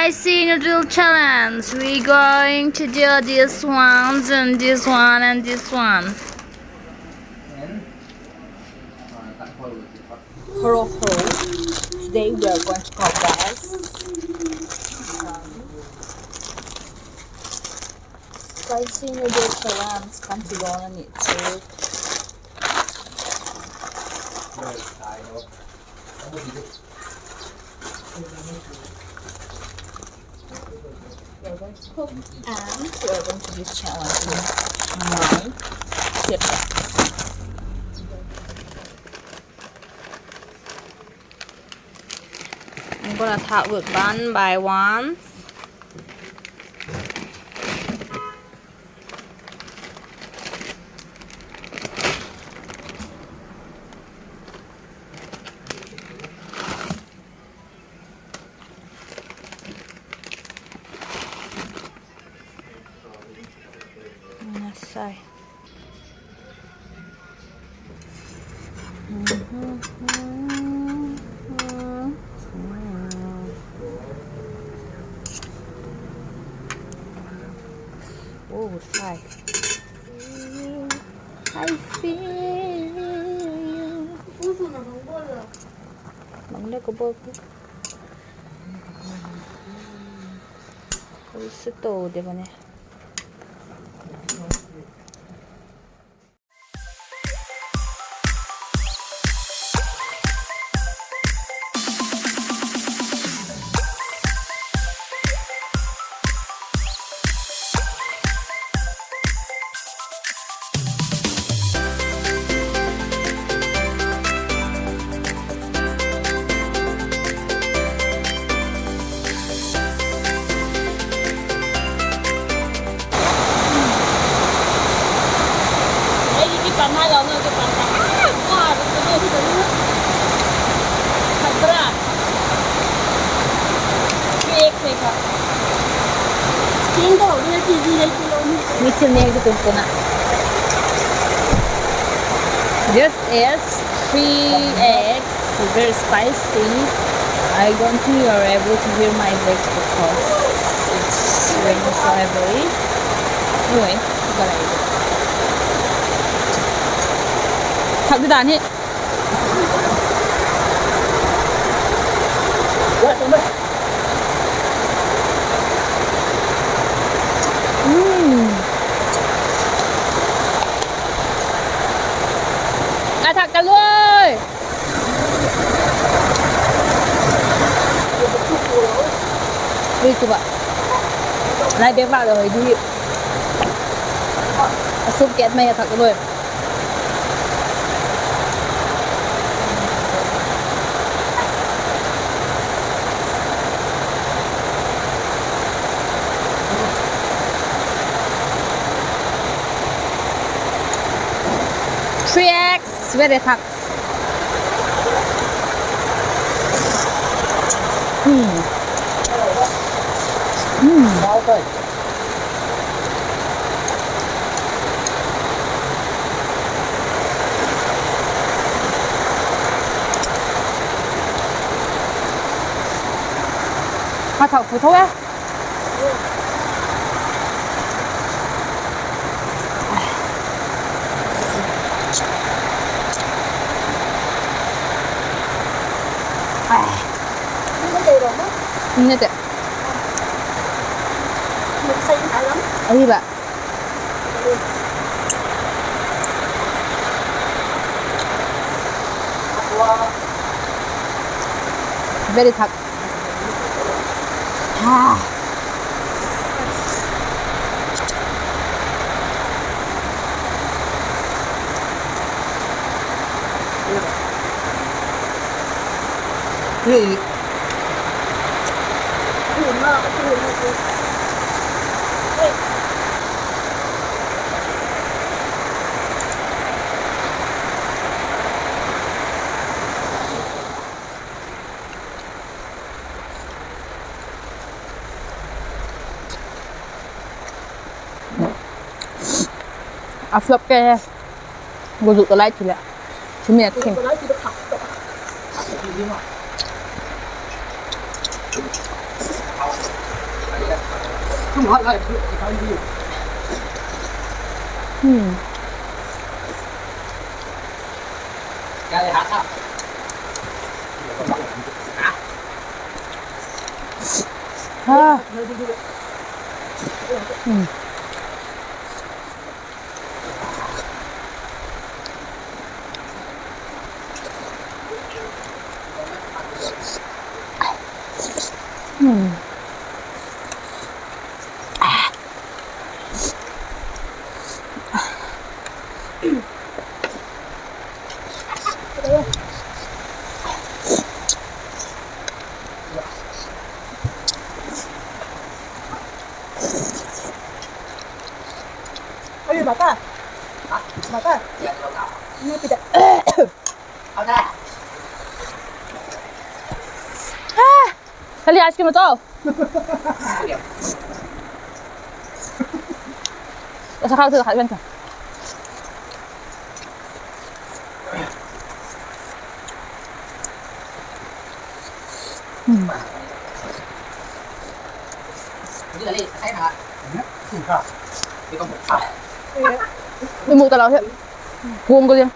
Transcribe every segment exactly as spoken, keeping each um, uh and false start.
Spicy noodle challenge. We going to do this one and this one and this one. Hello, hello. Today we are going to cook this spicy noodle challenge. Kan ti dawn a ni chu. We are going to cook and we are going to do challenge in my siblings. I'm gonna thak ut one by one. Nasai. Oh, sai. I feel you. Bang le ka bawl pu. Ka u su to de ba ne. Mi thil nek di tum tum a. This is three eggs, very spicy. I don't think you're able to hear my voice because it's raining so heavily. Anyway, what can I do? Thak di dan hi. A thak ka lui. Ui, tu ba. Lai bek vak le hoi di. A suk ket mai a thak ka lui. Three X, very hot. Hmm. Hmm. Ka thak fu tho e. Nete. Ahi ba. Very hot. Ah. A flop ke. Gua zuk ta lai thil a. Thil mi a thim. Hmm. Ah. Hmm. Hmm. Oi, bata. Bata. Ni pida. Ah, kali ice cream to. Asa khau tu khat ven ka. Hmm. Ni mu ta lau he. Kuang ko ding.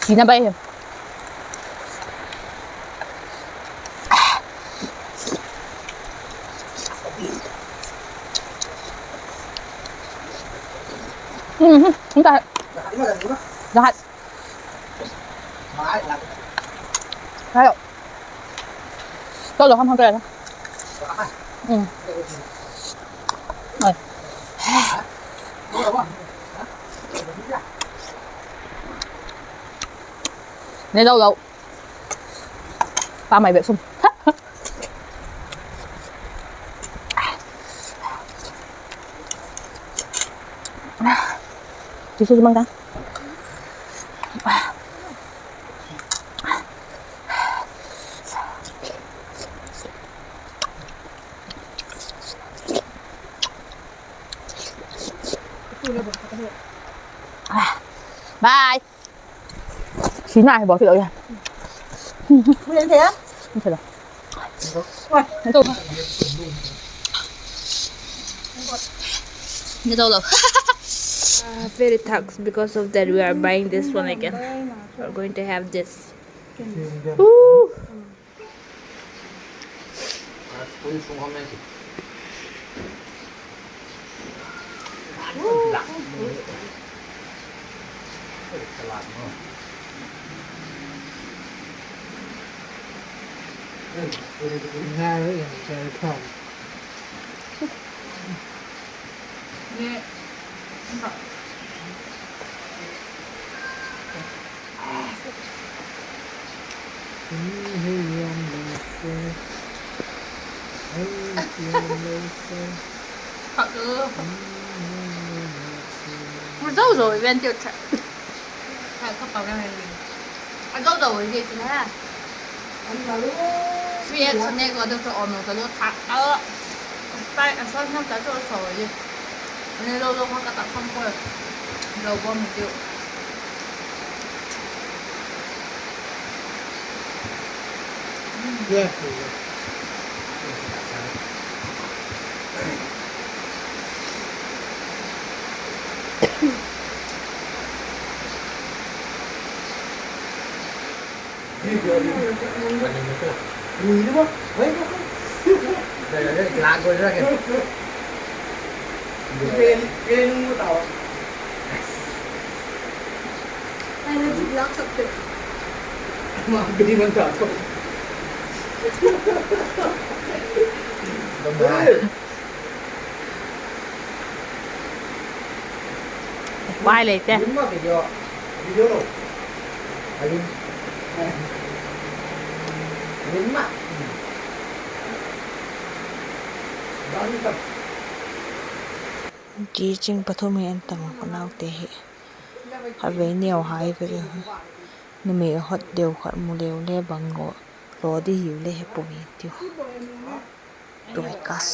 Sina bai hi. Mhm, ta. Jahat. Ayo. Tawh lo ham ham ta. Mm. Oi. Ne lo lo. Pa mai bep sum. Ti su mang ta. Bye. Sina hi bawk ti lo ya. Ni thei lo. Ni thei lo. Uh, very thanks. Because of that, we are buying this one again. We're going to have this. Ooh. Zo zo i ven tiu tha. Tha ka pau na hi. A zo zo i ven tiu tha. An malu. Sweet snack lo deu chu awm lo ta lo tha. Pai a sauce nam ta chu a so i. Ani lo lo kha ka ta kham ko. Lo bom tiu. Vai lei te. Ti ching pathum hi an tang u ka naute hi. Khatvei neu hai ve. Numei hot deu khat mu leu le bang lo, lo di hiu le he puai tiu. Tuai kas.